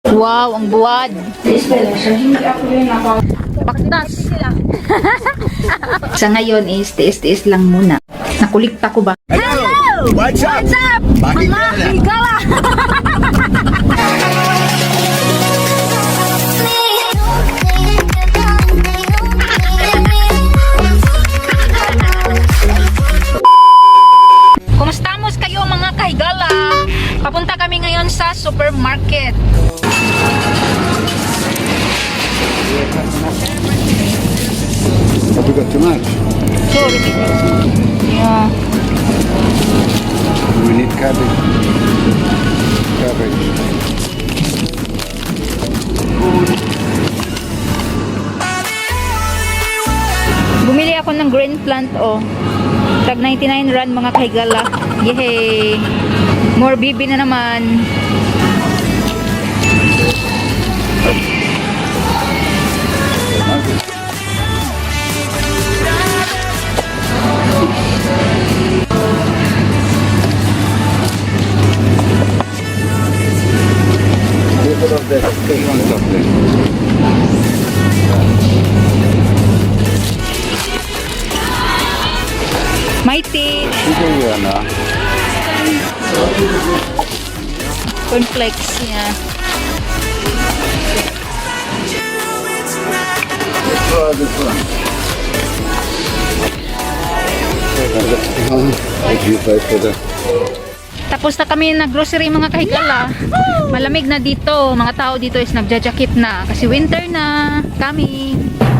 Wow, ang buwad. Baktas. Sa ngayon is tiis-tiis lang muna. Nakulikta ko ba? Hello! What's up? What's up? Mga higala! Kumustamos kayo, mga kahigala? Papunta kami ngayon sa supermarket. Have we got too much? Sorry. Yeah. We need cabbage. Cabbage. Bumili ako ng green plant, oh. Tag 99 rand, mga kahigala. Yehey! More bibi na naman. Careful of that thing on top there. Mighty Sugar here now. Cornflakes. Yeah. Let's try this one. Thank you pay for the Tapos na kami nag-grocery, mga kahigala. Malamig na dito. Mga tao dito is nagja-jacket na. Kasi winter na. Kami.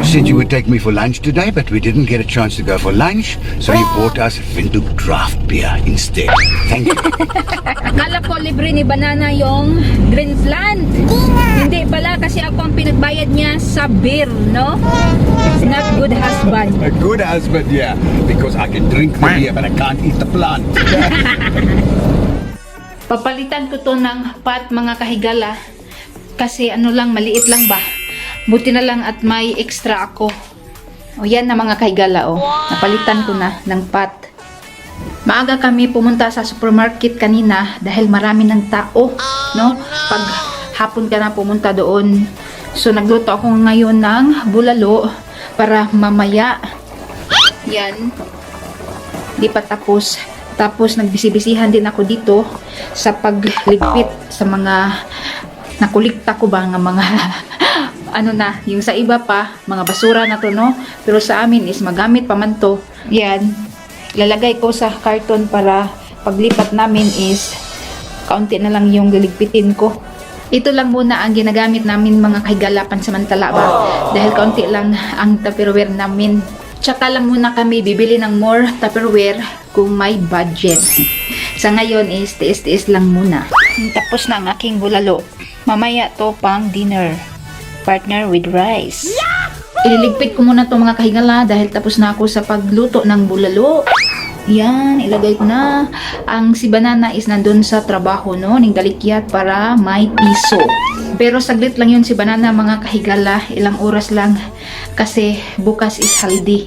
You said you would take me for lunch today, but we didn't get a chance to go for lunch, so you bought us Windhoek draft beer instead. Thank you. Akala ko libre ni Banana yung green plant. Hindi pala, kasi ako ang pinagbayad niya sa beer, no? It's not good husband. A good husband, yeah, because I can drink the beer, but I can't eat the plant. Papalitan ko to ng pot, mga kahigala. Kasi ano lang, maliit lang ba? Buti na lang at may extra ako. O, yan na, mga kahigala, oh. Napalitan ko na ng pot. Maaga kami pumunta sa supermarket kanina dahil marami ng tao, no? Pag hapon ka na pumunta doon. So nagluto ako ngayon ng bulalo para mamaya. Yan. Di pa tapos. Tapos nagbisibisihan din ako dito sa pagligpit sa mga nakulikta ko ba nga mga ano na, yung sa iba pa, mga basura na to, no? Pero sa amin is magamit pa man to. Yan. Lalagay ko sa karton para paglipat namin is kaunti na lang yung liligpitin ko. Ito lang muna ang ginagamit namin, mga kahigala, pansamantala ba? Dahil kaunti lang ang Tupperware namin. Tsaka lang muna kami bibili ng more Tupperware kung may budget. Sa ngayon is tiis-tiis lang muna. Tapos na ang aking bulalo. Mamaya to pang dinner. Partner with rice. Ililigpit ko muna to, mga kahigala, dahil tapos na ako sa pagluto ng bulalo. Yan, ilagay ko na. Ang si Banana is nandun sa trabaho, no? Ning dalikyat para may piso. Pero saglit lang yun si Banana, mga kahigala. Ilang oras lang kasi bukas is holiday.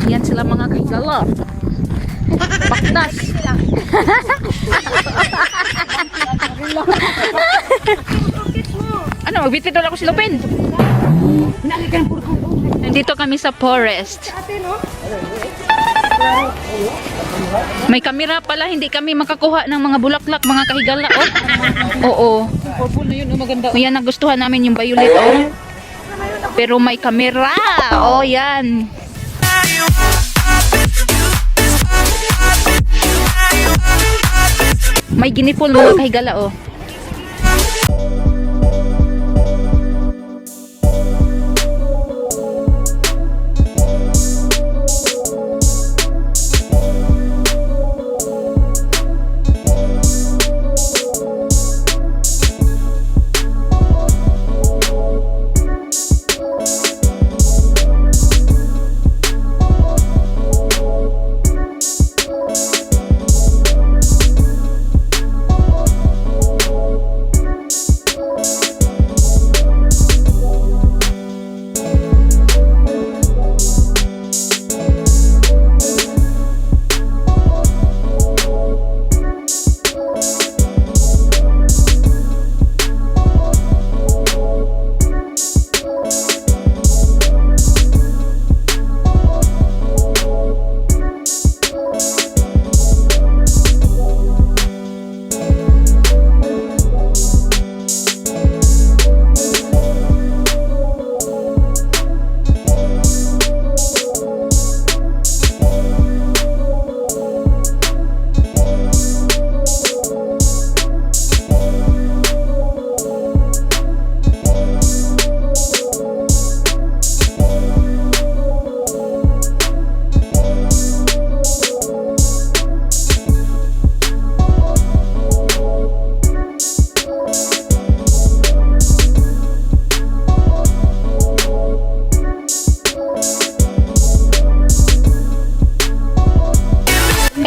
Yan sila, mga kahigala. Baktas. Ano, magbitbit wala ko si Lupin. Nandito kami sa forest. May kamera pala, hindi kami makakuha ng mga bulaklak, mga kahigala. Oh. Oo. Purple na yun, oh, maganda. Yan, nagustuhan namin yung violet, oh. Pero may kamera. Oh, yan. May guinea fowl, mga kahigala, oh.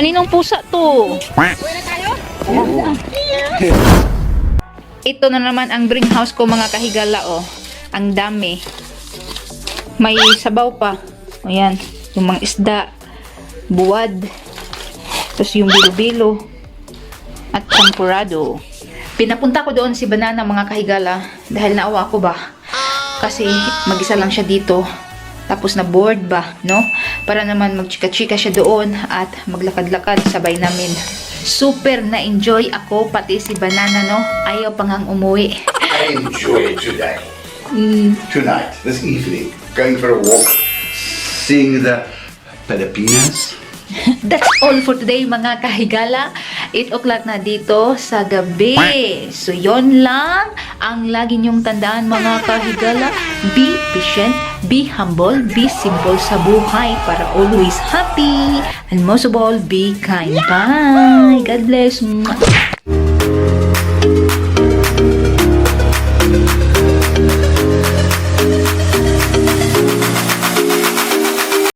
Kaninong pusa to? Ito na naman ang greenhouse ko, mga kahigala, oh. Ang dami. May sabaw pa. Ayan, yung mga isda, buwad. Tapos yung bilo-bilo at champurado. Pinapunta ko doon si Banana, mga kahigala, dahil naawa ko ba? Kasi mag-isa lang siya dito. Tapos na bored ba, no? Para naman magchika-chika siya doon at maglakad-lakad sabay namin. Super na-enjoy ako pati si Banana, no? Ayaw pa ngang umuwi. I enjoy today. Tonight, this evening, going for a walk, seeing the Filipinas. That's all for today, mga kahigala. 8 o'clock na dito sa gabi. So yon lang ang lagi niyong tandaan, mga kahigala. Be patient, be humble, be simple sa buhay para always happy. And most of all, be kind. Bye! God bless! Mwah.